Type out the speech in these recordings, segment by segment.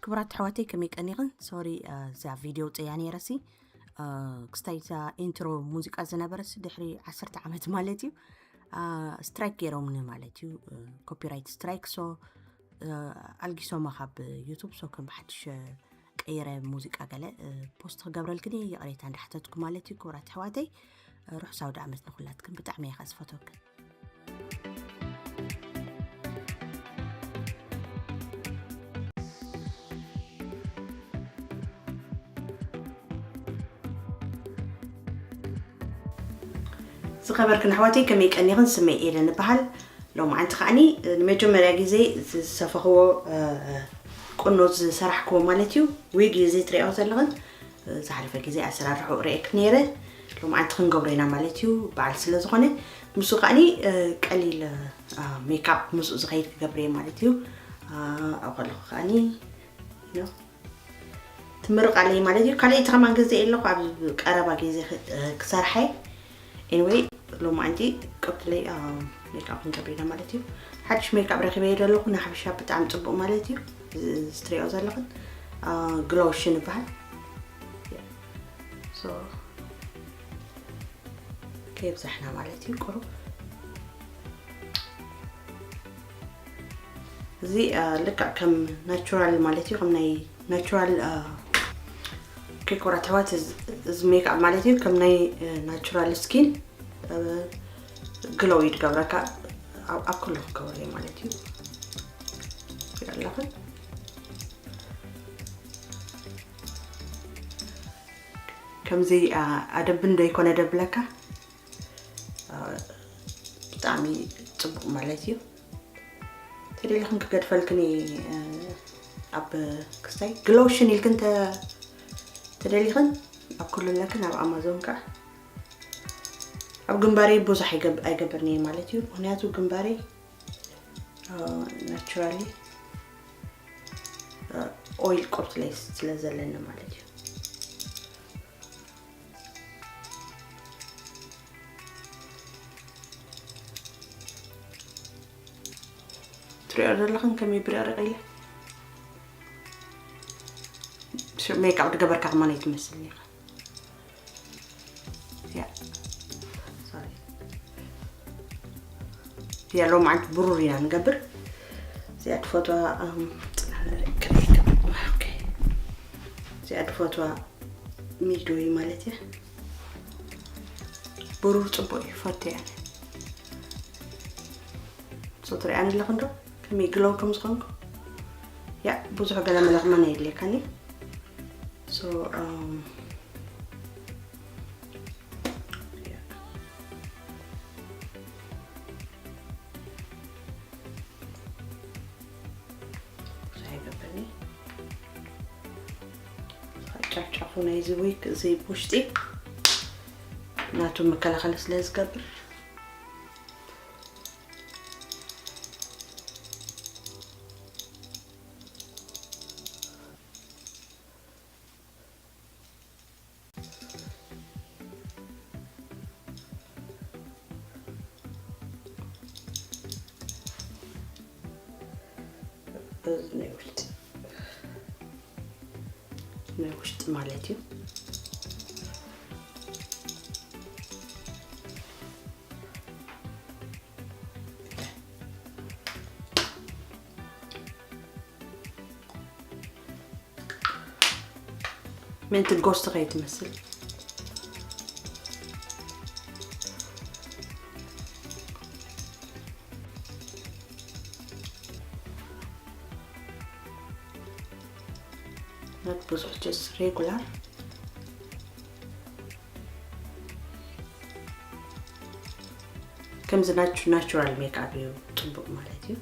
ክቡራት ኣሕዋተይ፣ ከመይ ቀኒኽን? ሶሪ፣ እ፣ እዛ ቪድዮ ውፅያ ነይረሲ፣ እ፣ ክስታይ እዛ ኢንትሮ ሙዚቃ ዝነበረሲ ድሕሪ ዓሰርተ ዓመት ማለት እዩ። እ፣ ስትራይክ ገይሮምኒ ማለት እዩ፣ እ፣ ኮፒራይት ስትራይክ። ሶ፣ እ፣ ኣልጊሶማ ካብ ዩቱብ። ሶ ከም ብሓድሽ፣ እ፣ ቀይረ ሙዚቃ ገለ፣ እ፣ ፖስት ክገብረልክን እየ፣ ይቕሬታ እንዳሓተትኩ ማለት እዩ። ክቡራት ኣሕዋተይ፣ እ፣ ርሑስ ኣውደ ዓመት ንኹላትክን። ብጣዕሚ እየ ከኣ ዝፈትወክን። ዝኸበርክን ኣሕዋተይ፣ ከመይ ቀኒኽን? ስመይ ኤደን እበሃል። ሎማዓንቲ ከዓኒ ንመጀመርያ ግዜ ዝሰፈኽዎ፣ እ፣ ቁኖ ዝሰራሕክዎ ማለት እዩ። ዊግ እዩ እዚ ትሪኦ ዘለኽን። ዝሓለፈ ግዜ ኣሰራርሕኡ ርእየክ ነይረ። ሎማዓንቲ ክንገብሮ ኢና ማለት እዩ፣ በዓል ስለ ዝኾነ። ምስኡ ከዓኒ፣ እ፣ ቀሊል፣ እ፣ ሜካፕ ምስኡ ዝኸይድ ክገብር እየ ማለት እዩ። እ፣ ኣብኡ ከለኹ ከዓኒ፣ you know፣ ትምርቕ ኣለይ ማለት እዩ። ካልኣይቲ ከማን ግዜ ኣለኹ፣ ኣብ ቀረባ ግዜ ክ-፣ እ፣ ክሰርሐ። ኤኒወይ፣ ሎማዓንቲ ቀብትለይ፣ እ፣ ሜካፕ ክንገብር ኢና ማለት እዩ። ሓድሽ ሜካፕ ረኺበ እየ ዘለኹ፣ ንሓፈሻ ብጣዕሚ ጽቡቕ ማለት እዩ። እዚ ትሪኦ ዘለኽን፣ እ፣ ግሎሽን ይበሃል። ሶ፣ ከየብዛሕና ማለት እዩ፣ ቁሩብ። እዚ፣ እ፣ ልክዕ ከም ናቹራል ማለት እዩ፣ ከም ናይ ናቹራል፣ እ፣ ኬኮራት ኣሕዋት፣ እዚ፣ እዚ ሜክኣፕ ማለት እዩ፣ ከም ናይ፣ እ፣ ናቹራል ስኪን፣ እ፣ ግሎው እዩ ዝገብረካ። ኣብ፣ ኣብ ኩሉ ክገብር እዩ ማለት እዩ። ኣለኽን ከምዚ፣ እ፣ ኣደብን ዶ ይኮነ ደብለካ? እ፣ ብጣዕሚ ጽቡቕ ማለት እዩ። ተደሊኽን ክገድፈልክን እየ፣ እ፣ ኣብ ክስታይ ግሎሽን ኢልክን ተ-፣ ተደሊኽን ኣብ ኩሉ ኣለክን ኣብ ኣማዞን ከዓ። ኣብ ግንባረይ ብዙሕ ኣይገብ-፣ ኣይገብርን እየ ማለት እዩ። ምኽንያቱ ግንባረይ፣ እ፣ ናቹራሊ፣ እ፣ ኦይል ቁርጥለይ ስለ ዘለኒ ማለት እዩ። ትሪኦ ዘለኽን ከመይ ብርቕርቕ ኢለ። ሽ-፣ ሜክኣፕ ዝገበርካ ከማን ኣይትመስልን ኢኻ። ያ። ሶሪ። ያ፣ ሎማዓንቲ ብሩር ኢና ንገብር። እዚኣ ትፈትዋ፣ ኣም፣ ጽናለ ክሪክ። ኦኬ። እዚኣ ትፈትዋ ሚዶ እዩ ማለት እያ። ብሩር ጽቡቕ እዩ፣ ፈትየ ኣነ። ሶ ትሪኣኒ ኣለኽን ዶ? ከመይ ግሎው ከም ዝኾንኩ። ያ፣ ብዙሕ ገለ መለቕመን ኣየድልየካን እዩ። ሶ፣ ኣም፣ ያ። ብዙሕ ኣይገብርን እየ። ጫፍጫፉ ናይዚ ዊግ፣ እዚ ብውሽጢ ናቱ መከላኸሊ ስለ ዝገብር። እዚ ናይ ውሽጢ፣ ናይ ውሽጢ ማለት እዩ። ምእንቲ ጎስቲ ከይትመስል። Not ብዙሕ፣ just regular። ከምዚ ናቹ-፣ ናቹራል ሜክኣፕ እዩ ጽቡቕ ማለት እዩ።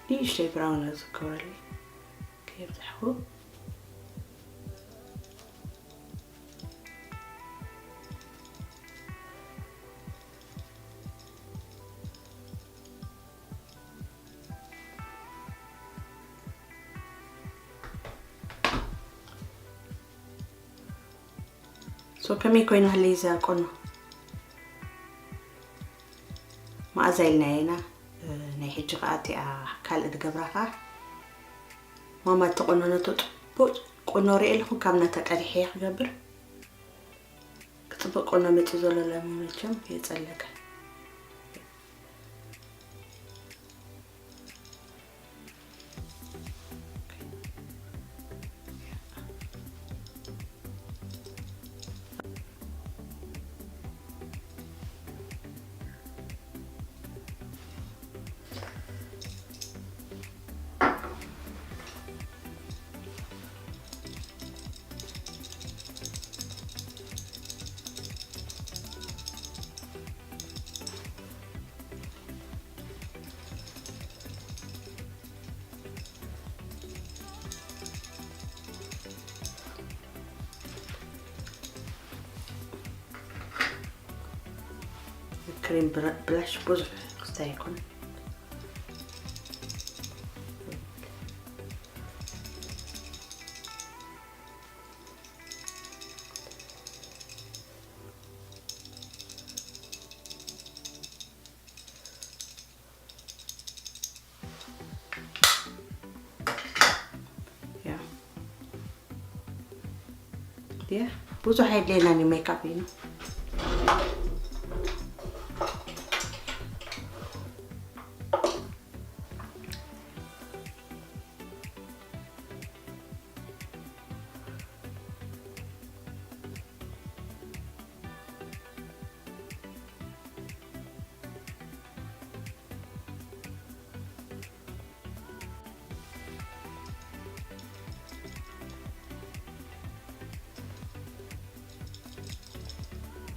ንእሽተይ ብራውን ዝገብረለይ ከየብዛሕኩ። ሶ ከመይ ኮይኑ ህልይ እዛ ቆኖ? መኣዛ ኢልና ኢና። እ፣ ናይ ሕጂ ከኣ እቲኣ ካልእ ዝገብራ ከኣ ማማ እተቆነነቶ ጽቡቅ ቆኖ ርኢ ኣለኹ። ካብ ናታ ቀዲሐ እየ ክገብር። ክጽብቅ ቆኖ መጺኡ ዘሎ ለሚ መቸም የጸለካ። ክሬም ብረ-፣ ብላሽ ብዙሕ ክስታይ ኣይኮነን። ያ። ያ፣ ብዙሕ ኣየድልየናን እዩ ሜካፕ እዩ።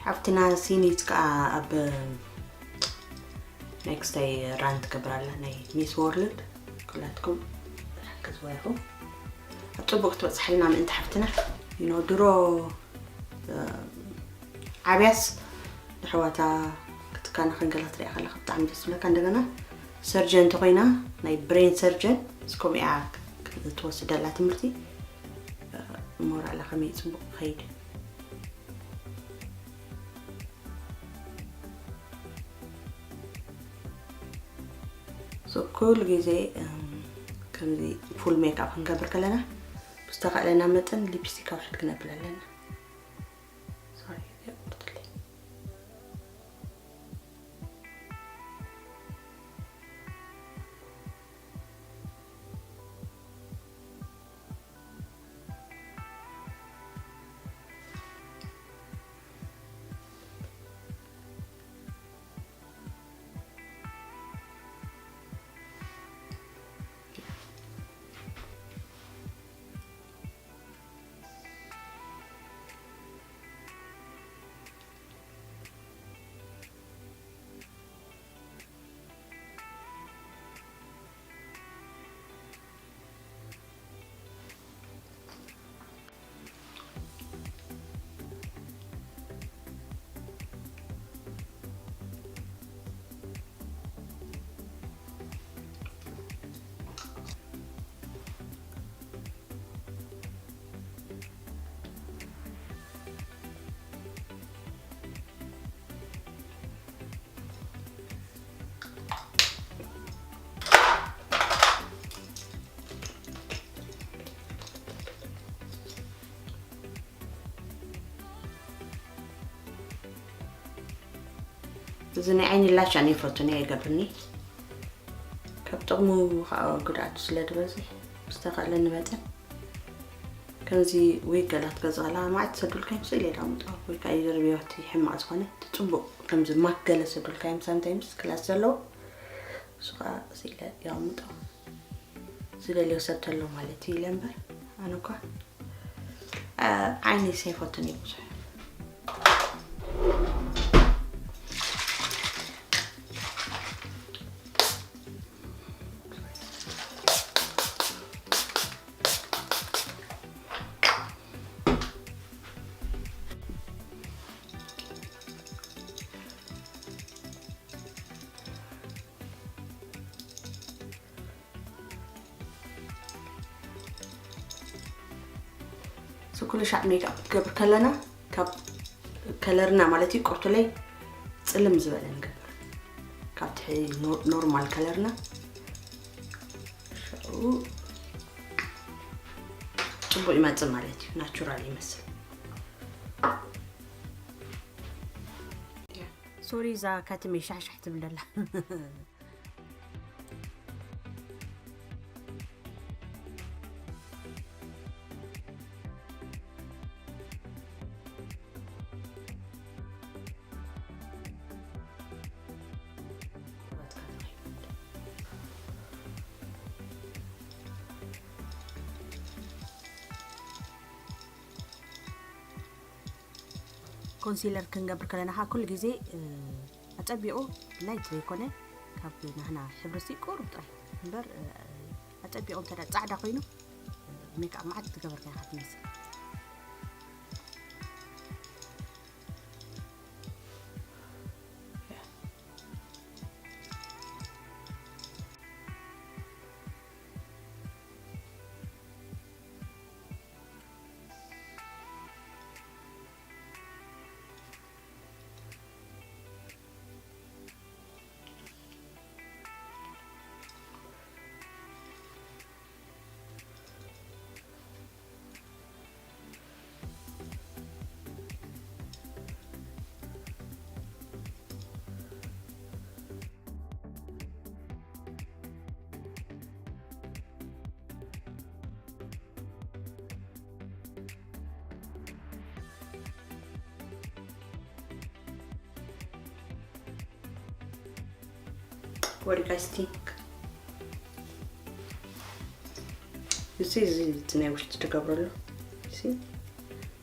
ሓፍትና ሲኒት ከኣ ኣብ ኔክስታይ ራን ትገብር ኣላ፣ ናይ ሚስ ወርልድ። ኩላትኩም ሓግዝዋ ኢኹም። ኣብ ጽቡቕ ክትበጽሓልና ምእንቲ ሓፍትና። You know፣ ድሮ፣ እ፣ ዓብያስ ንሕዋታ ክትካነ ከንገላ ትሪኣ ከለኻ ብጣዕሚ ደስ ዝብለካ። እንደገና ሰርጀን እንተኾይና፣ ናይ ብሬን ሰርጀን፣ ምስ ከምኡ እያ ክትወስድ ዘላ ትምህርቲ። እ፣ ሞራላ ከመይ ጽቡቕ ክኸይድ። ሶ ኩሉ ግዜ፣ እም፣ ከምዚ ፉል ሜክኣፕ ክንገብር ከለና ብዝተኻእለና መጠን ሊፕስቲክ ኣብ ሕድ ክነብል ኣለና። ሶሪ፣ የቁርጥልኝ። እዚ ናይ ዓይኒ ላሽ ኣነ ይፈቱን እየ፣ ይገብርኒ። ካብ ጥቕሙ ከዓ ጉድኣቱ ስለ ዝበዝሕ ብዝተኻእለኒ መጠን ከምዚ ዊግ ገላ ትገዝእ ከለኻ ማዕት ትሰዱልካ እዮም፣ ስኢለ ኢለ ኣምፅኦ። ወይ ከዓ ይደርብዮ እቲ ሕማቕ ዝኾነ፣ እቲ ፅቡቕ ከምዚ ማክ ገለ ሰዱልካ እዮም ሳምታይምስ ክላስ ዘለዎ። እሱ ከዓ ስኢለ የቐምጦ። ዝደልዮ ሰብ ተሎ ማለት እዩ ኢለ እምበር፣ ኣነ እኳ፣ እ፣ ዓይኒ ዘይፈቱን እዩ ብዙሕ። So ኩሉ ሻዕ ሜክኣፕ ክትገብር ከለና ካብ ከለርና ማለት እዩ፣ ቁርቱለይ ጽልም ዝበለ ንገብር። ካብቲ ኖ-፣ ኖርማል ከለርና ሽዑ ጽቡቕ ይመጽእ ማለት እዩ፣ ናቹራል ይመስል። ሶሪ፣ እዛ ካትመይ ሻሕሻሕ ትብል ኣላ። ኮንሲለር ክንገብር ከለና ከዓ ኩሉ ግዜ፣ እ፣ ኣጸቢቑ ላይት ዘይኮነ፣ ካብ ናህና ሕብርሲ ቁሩብ ጥራይ እምበር፣ እ፣ ኣጸቢቑ እንተ ደኣ ጻዕዳ ኮይኑ፣ እ፣ ሜክኣፕ መዓት ትገበርካ ኢኻ ትመስል። What do you guys think? እዚ፣ እዚ እቲ ናይ ውሽጢ ትገብረሉ፣ እዚ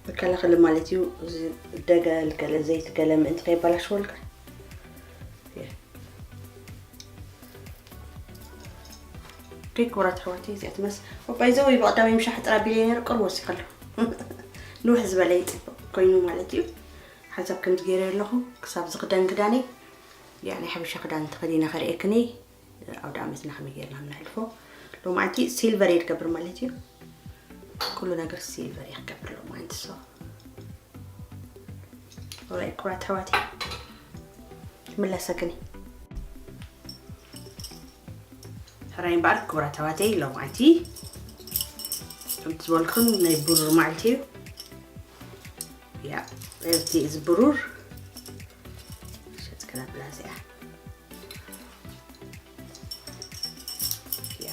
መከላኸሊ ማለት እዩ። እዚ ደገል ገለ፣ ዘይቲ ገለ ምእንቲ ከይበላሽወልካ። ኦኬ፣ ክቡራት ኣሕዋተይ፣ እዚኣ ትመስል። ባይ ዘ ወይ፣ ብቐዳማይ ምሻሕ ጥራ ቢለይ ነይረ፣ ቅርብ ወሲኸ ኣለኹ። ንውሕ ዝበለ ይጽብቕ ኮይኑ ማለት እዩ። ሓንሳብ ከምዚ ገይረ ኣለኹ፣ ክሳብ ዝኽደን ክዳነይ፣ ያኔ ሓበሻ ክዳን ተኸዲነ ከርእየክን እየ። ኣውደ ዓመትና ከመይ ጌርና ነሕልፎ። ሎማዓንቲ ሲልቨር እየ ዝገብር ማለት እዩ። ኩሉ ነገር ሲልቨር እየ ክገብር ሎማዓንቲ። So፣ ኦራይት፣ ክቡራት ኣሕዋተይ፣ ክምለሰክን እየ። ሕራይ እምበኣር፣ ክቡራት ኣሕዋተይ፣ ሎማዓንቲ ከምቲ ዝበልኩን ናይ ብሩር መዓልቲ እዩ። ያ፣ እቲ እዚ ብሩር ሸጥ ክነብላ እዚኣ። ያ።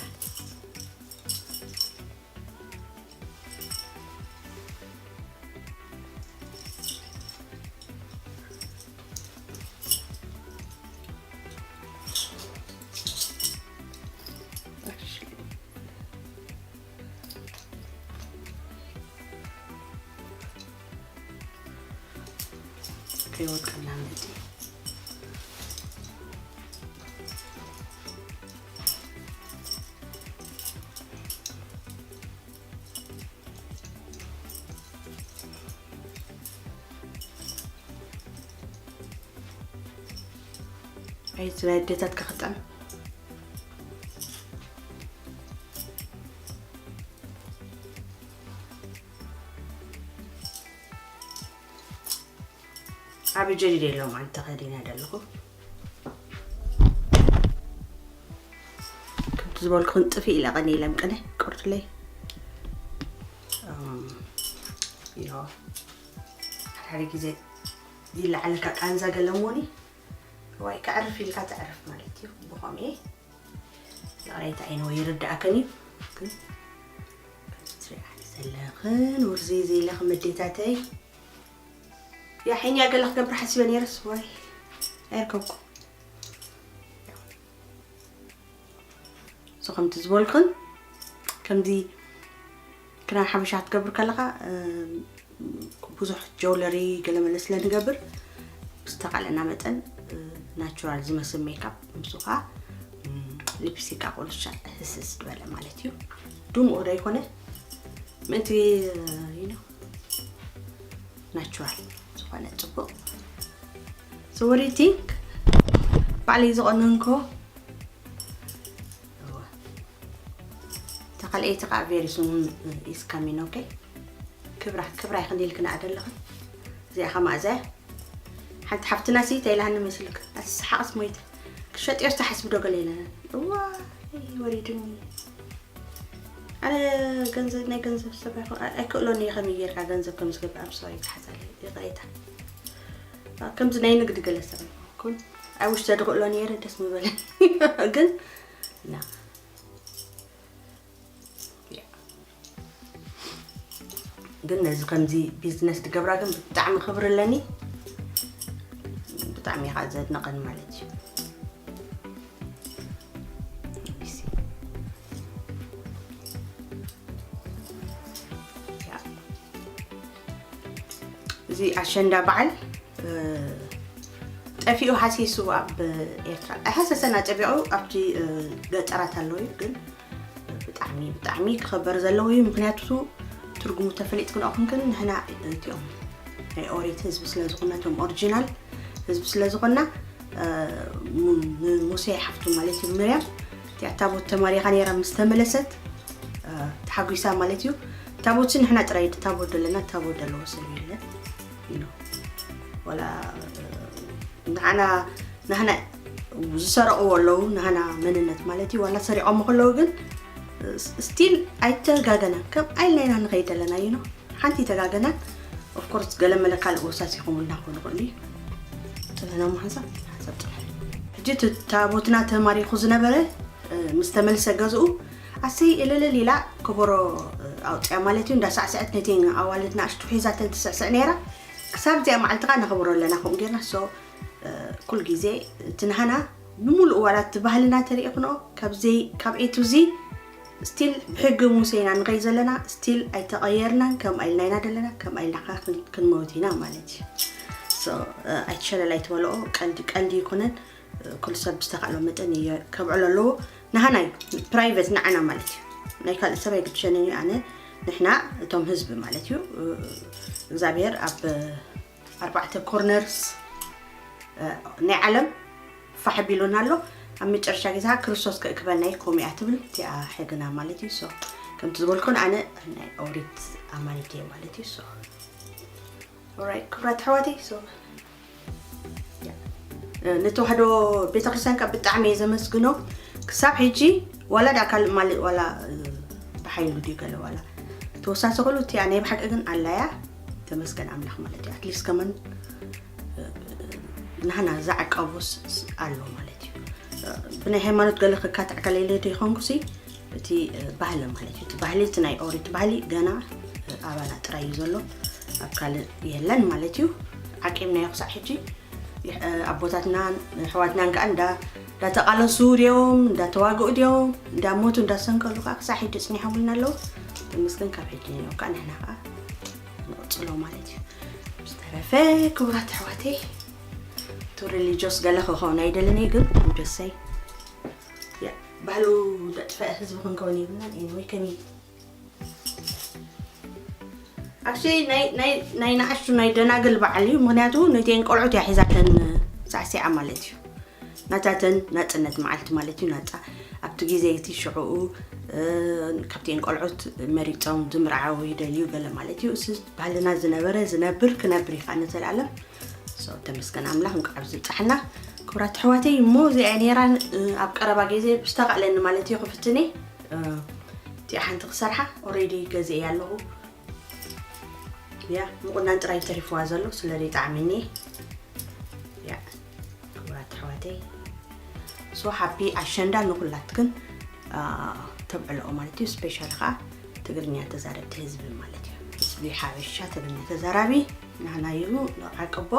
ከይወድቀና ነቲ ኣይ፣ እዚ ናይ ኣዴታት ከኽጥዕም። ኣብ ጀዲድ የለውም፣ ኣንተ ከዲና ደለኹ። ከምቲ ዝበልኩ ክንጥፊ ኢለ ቀኒ ኢለ ምቅነ ቅርትለይ። እም፣ ዮ፣ ሓደ ግዜ ይለዓለካ ቃንዛ ገለ እሞኒ፣ ወይ ከዕርፍ ኢልካ ተዕርፍ ማለት እዩ። ብኸምኡ ይቕሬታ፣ ኣይነ ወይ ይርድኣከን እዩ። ግን ከምዚ ትሪኣኒ ዘለኽን ውርዘይ ዘይለኽን መዴታተይ፣ ያ፣ ሒኛ ገለ ክገብር ሓሲበ ነይረስ፣ ወይ፣ ኣይርከብኩ። So፣ ከምቲ ዝበልኩን፣ ከምዚ ክዳን ሓበሻ ክትገብር ከለኻ፣ እም፣ ብዙሕ ጆለሪ ገለ መለ ስለ ንገብር፣ ብዝተኻለና መጠን፣ እ፣ ናቹራል ዝመስል ሜካፕ፣ ምስኡ ኸዓ፣ እም፣ ሊፕስቲክ ኣቑልሻ ህስስ ዝበለ ማለት እዩ። ድሙቕ ዶ ይኮነ? ምእንቲ፣ ዩ ኖ፣ ናቹራል ዝኾነ ጽቡቕ። So what do you think? ባዕለይ ዝቐነንኮ እዋ። እታ ካልኣይቲ ከዓ very soon is coming, okay? ክብራ፣ ክብራ ይኽን ኢልክን ኣደለኽን። እዚኣ ከማእዛ ሓንቲ ሓፍትና ሲ ተይላሃኒ መስልክ ኣስሓቕስ ሞይተ ክሸጥዮስ ተሓስብ ዶ ገለ ኢለና እዋይ ወሪድኒ። ኣነ ገንዘብ ናይ ገንዘብ ሰብ ኣይኮ- ኣይክእሎን እየ ከመይ ጌርካ ገንዘብ ከም ዝገብር ኣብ ሰው ይትሓዛለ ይቕሬታ። ከምዚ ናይ ንግዲ ገለ ሰብ ኣይኮንኩን። ኣይ ውሽ ዘድኽእሎ ነይረ ደስ ምበለ ግን ና ግን ነዚ ከምዚ ቢዝነስ ትገብራ ግን ብጣዕሚ ክብሪ ኣለኒ። ብጣዕሚ ኢኻ ዘድንቐን ማለት እዩ። እዚ ኣሸንዳ በዓል ጠፊኡ ሃሲሱ ኣብ ኤርትራ ኣይሃሰሰን ኣጸቢቑ ኣብቲ ገጠራት ኣለዉ እዩ ግን ብጣዕሚ ብጣዕሚ ክኸበር ዘለዎ እዩ ምክንያቱ ትርጉሙ ተፈሊጥክን ኣኹንክን ንሕና እቲኦም ናይ ኦሪት ህዝቢ ስለ ዝኾና እቶም ኦሪጂናል ህዝቢ ስለ ዝኾና ሙሴ ሓፍቱ ማለት እዩ ምርያም እቲኣ ታቦት ተማሪኻ ነይራ ምስ ተመለሰት ተሓጒሳ ማለት እዩ ታቦት ንሕና ጥራይ ታቦት ዘለና ታቦት ዘለዎ ሰብ የለን ኢሉ ወላ ንዓና ናህና ዝሰረቕዎ ኣለዉ ናህና መንነት ማለት እዩ ዋላ ሰሪቖም ከለዉ ግን ስቲል ኣይተጋገናን ከም ኣይልና ኢና ንኸይድ ኣለና እዩ ሓንቲ ተጋገናን ኦፍኮርስ ገለ መለ ካልእ ወሳሲኹምልና ክኾኑ ክእሉ እዩ ፅንሕና ሓንሳብ ሓንሳብ ፅንሕ ሕጂ እቲ ታቦትና ተማሪኹ ዝነበረ ምስ ተመልሰ ገዝኡ ኣሰይ እልልል ኢላ ከበሮ ኣውፅያ ማለት እዩ እንዳሳዕስዐት ነቲ ኣዋልድ ናእሽቱ ሒዛተን ትስዕስዕ ነይራ ክሳብ እዚኣ መዓልትኻ ነኽብሮ ኣለና ከምኡ ጌርና ሶ ኩል ግዜ እቲ ናህና ብምሉእ ዋላ እቲ ባህልና ተሪእኽንኦ ካብ A to Z still ብሕጊ ሙሴ ኢና ንኸይ ዘለና still ኣይተቐየርናን ከም ኣይልና ኢና ዘለና ከም ኣይልና ክንመውት ኢና ማለት እዩ ኣይትሸለል ኣይትበልኦ ቀልዲ ቀልዲ ይኮነን ኩሉ ሰብ ብዝተኻእሎ መጠን ከብዕሎ ኣለዎ ንሃናይ ፕራይቨት ንዓና ማለት እዩ ናይ ካልእ ሰብ ኣይግድሸንን እዩ ኣነ ንሕና እቶም ህዝቢ ማለት እዩ እግዚኣብሔር ኣብ ኣርባዕተ ኮርነርስ ናይ ዓለም ፋሕ ቢሉና ኣሎ ኣብ መጨረሻ ግዜ ክርስቶስ ከእክበና እዩ ከምኡ እያ ትብል እቲኣ ሕግና ማለት እዩ ሶ ከምቲ ዝበልኩን ኣነ ናይ ኦሪት ኣማኒት እየ ማለት እዩ ሶ ኦራይት ክብራት ኣሕዋተይ ሶ ንተዋህዶ ቤተክርስትያን ካብ ብጣዕሚ እየ ዘመስግኖ ክሳብ ሕጂ ዋላ ዳ ካልእ ማልእ ዋላ ብሓይሉ ድዩ ገለ ዋላ ተወሳሲ ክሉ እቲኣ ናይ ብሓቂ ግን ኣላያ ተመስገን ኣምላኽ ማለት እዩ ኣትሊስት ከመን ናህና ዝዓቀቡስ ኣሎ ማለት እዩ ብናይ ሃይማኖት ገለ ክካትዕ ከለለ ዘይኮንኩሲ እቲ ባህሊ ማለት እዩ እቲ ባህሊ እቲ ናይ ኦሪት ባህሊ ገና ኣባና ጥራይ እዩ ዘሎ ኣብ ካልእ የለን ማለት እዩ ዓቂብናዮ ክሳዕ ሕጂ ኣቦታትናን ኣሕዋትናን ከዓ እንዳ እንዳተቃለሱ ድዮም እንዳተዋግኡ ድዮም እንዳሞቱ እንዳሰንከሉ ከዓ ክሳዕ ሕጂ ፅኒሖምልና ኣለዉ ተመስገን ካብ ሕጂ ንዮ ከዓ ንሕና ከዓ ንቅፅሎ ማለት እዩ ዝተረፈ ክቡራት ኣሕዋተይ ቱ ሪሊጆስ ገለ ክኸውን ኣይደልን ግን ደሰይ ባህሉ ደጥፈ ህዝቢ ክንከውን የብልናን ወይ ከመይ ኣክሽሊ ናይ ንኣሽቱ ናይ ደናግል በዓል እዩ ምክንያቱ ነቲአን ቆልዑት እያ ሒዛተን ሳዕሲዓ ማለት እዩ ናታተን ናፅነት መዓልቲ ማለት እዩ ናፃ ኣብቲ ግዜ እቲ ሽዕኡ ካብቲአን ቆልዑት መሪፆም ዝምርዓዊ ይደልዩ ገለ ማለት እዩ እስ ባህልና ዝነበረ ዝነብር ክነብር ይካ ንዘለኣለም ተመስገን ኣምላኽ እንኳዕ ኣብዚ ብፃሕና ክብራት ኣሕዋተይ እሞ እዚኣ ነይራ ኣብ ቀረባ ግዜ ብዝተኽእለኒ ማለት እዩ ክፍትኒ እቲኣ ሓንቲ ክሰርሓ ኦሬዲ ገዚአ ኣለኹ ያ ምቁናን ጥራይ ተሪፍዋ ዘሎ ስለ ዘይጣዕምኒ ያ ክብራት ኣሕዋተይ ሶ ሃፒ ኣሸንዳ ንኩላትክን ተብዕልኦ ማለት እዩ ስፔሻል ከዓ ትግርኛ ተዛረብቲ ህዝቢ ማለት እዩ ህዝቢ ሓበሻ ትግርኛ ተዛራቢ ናህና እዩ ንዓቅቦ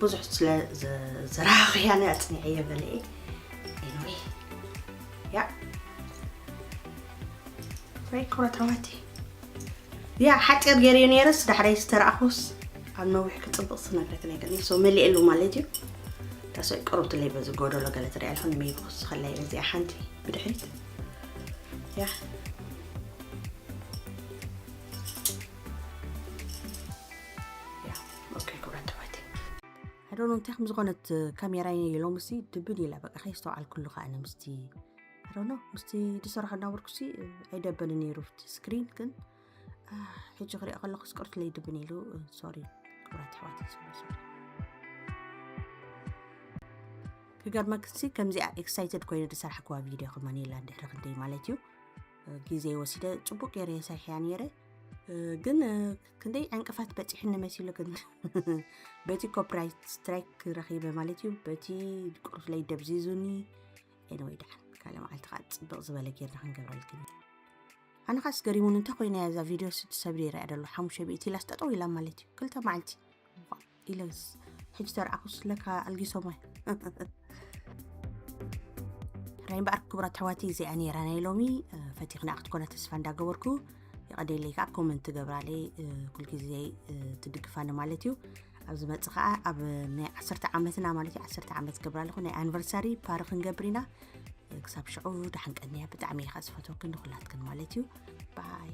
ብዙሕ ስለ ዘራኽያነ ኣፅኒዐዮ በለ ኤኒወይ ያ ወይ ክብረት ኣሕዋተይ ያ ሓፂር ገይረዮ ነይረስ ዳሕራይ ዝተረኣኹስ ኣብ ነዊሕ ክፅብቕ ዝነግረክ ነገር ሰው መሊእሉ ማለት እዩ ታሶይ ቅሩብትለይ በዚ ጎደሎ ገለ ትሪኣ ኣለኹ ንመይ ክስኸለይ በዚኣ ሓንቲ ብድሕሪት ያ ያ ኦኬ ክብረት ኣሕዋተይ ኣዶኖ እንታይ ከም ዝኾነት ካሜራይ ሎምሲ ድብን ኢላ በቃ ከይስተውዓልኩሉ ከዓ ንምስቲ ኣዶኖ ምስቲ ዝሰርሖ እናበርኩሲ ኣይደበን ነይሩ ስክሪን ግን ሕጂ ክሪኦ ከለኹ ስቅርት ለይድብን ኢሉ ሶሪ ክቡራት ኣሕዋት ይሰማሰሉ። ክገርመክሲ ከምዚኣ ኤክሳይትድ ኮይነ ዝሰራሕክዋ ቪድዮ ከማን የላ ድሕሪ ክንደይ ማለት እዩ። ግዜ ወሲደ ጽቡቅ ገይረ የሰርሕያ ነይረ። ግን ክንደይ ዕንቅፋት በፂሕኒ መሲሉ ግን በቲ ኮፒራይት ስትራይክ ረኺበ ማለት እዩ። በቲ ቁርፍለይ ደብዚዙኒ። ኤንወይ ደሓን ካልእ መዓልቲ ከዓ ፅብቅ ዝበለ ጌርና ክንገብረልክን። ኣነ ካስ ገሪሙን እንታይ ኮይና እያ እዛ ቪድዮ ስድሰብ ይረኣ ደሎ ሓሙሽተ ሚእቲ ኢላስ ጠጠው ኢላ ማለት እዩ። ክልተ መዓልቲ ኢለስ ሕጂ ተረኣኹስ ለካ ኣልጊሶማ። ራይ እምበኣር ክቡራት ኣሕዋተይ እዚኣ ነይራ ናይ ሎሚ። ፈቲኽና ክትኮነ ተስፋ እንዳገበርኩ፣ የቐደለይ ከዓ ኮመንት ትገብራለይ። ኩልግዜ ትድግፋኒ ማለት እዩ። ኣብ ዝመፅእ ከዓ ኣብ ናይ ዓሰርተ ዓመትና ማለት እዩ፣ ዓሰርተ ዓመት ገብራ ኣለኹ ናይ ኣኒቨርሳሪ ፓሪ ክንገብር ኢና። ክሳብ ሽዑ ደሓን ቀንያ። ብጣዕሚ እየ ከዓ ዝፈትወክን ንኩላትክን ማለት እዩ። ባይ።